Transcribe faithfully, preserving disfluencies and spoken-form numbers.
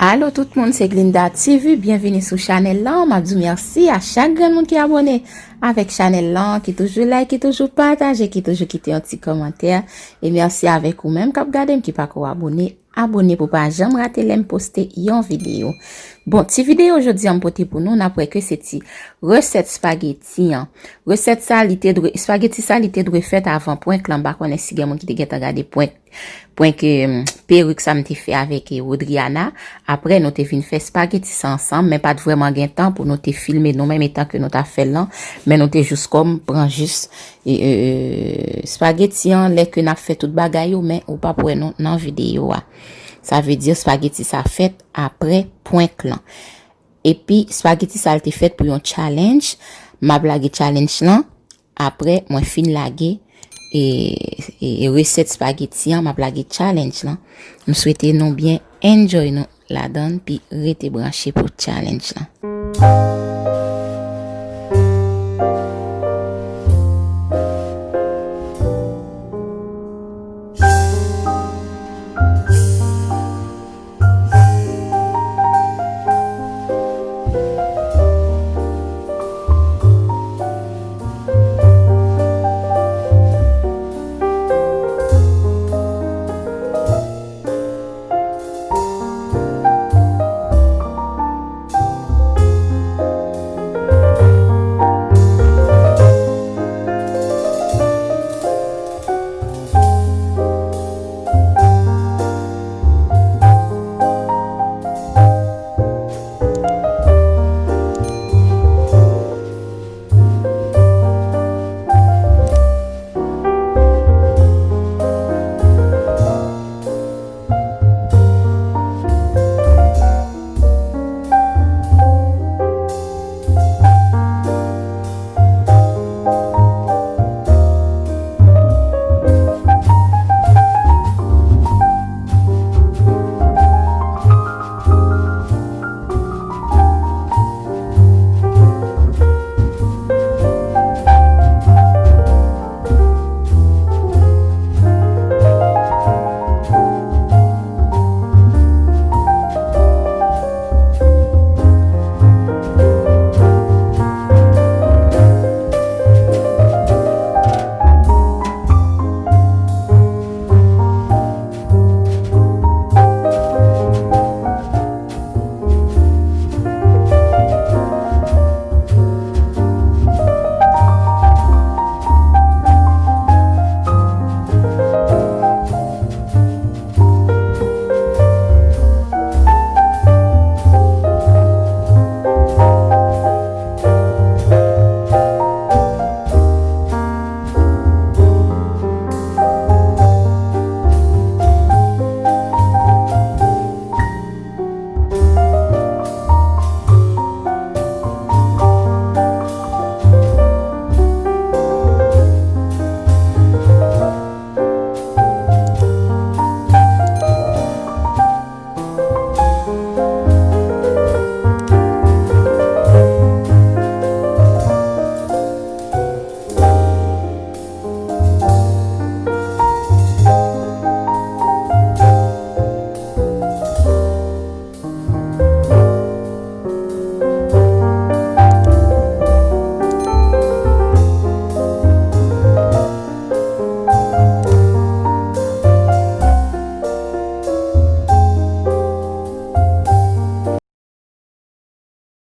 Alo tout moun, se Glinda T V, byenvini sou chanèl lan. M ap di w mèsi a chak grenn moun ki abòne avèk chanèl lan, ki toujou like, ki toujou pataje, ki toujou kite yon ti kòmantè. E mèsi avèk ou menm k ap gade m ki pako abòne. Abòne pou pa janm rate lè m poste yon videyo. Bon, ti videyo jodi a m pote pou nou, n ap wè ke se ti resèt spageti an. Resèt sa, li te dwe, spageti sa, li te dwe fèt avan prank lan. M pa konnen si gen moun ki te gentan gade prank, prank, eh, perik sa m te fè avèk, eh, Rodriana. Apre, nou te vin fè spageti sa ansanm, men pa t vrèman gen tan pou nou te filme nou menm etan ke nou t ap fè l lan. Men nou te jis kòm pran jis, eh, eh, eh, spageti an, lè ke n ap fè tout bagay yo, men ou p ap wè nou nan videyo a. Sa vle di spageti sa fèt apre prank lan. Epi, spageti sa l te fèt pou yon challenge. M ap lage challenge lan. Apre, mwen fin lage e, e, e resèt spageti an, m ap lage challenge lan. M swete nou byen enjoy nou ladan l, pi rete branche pou challenge lan.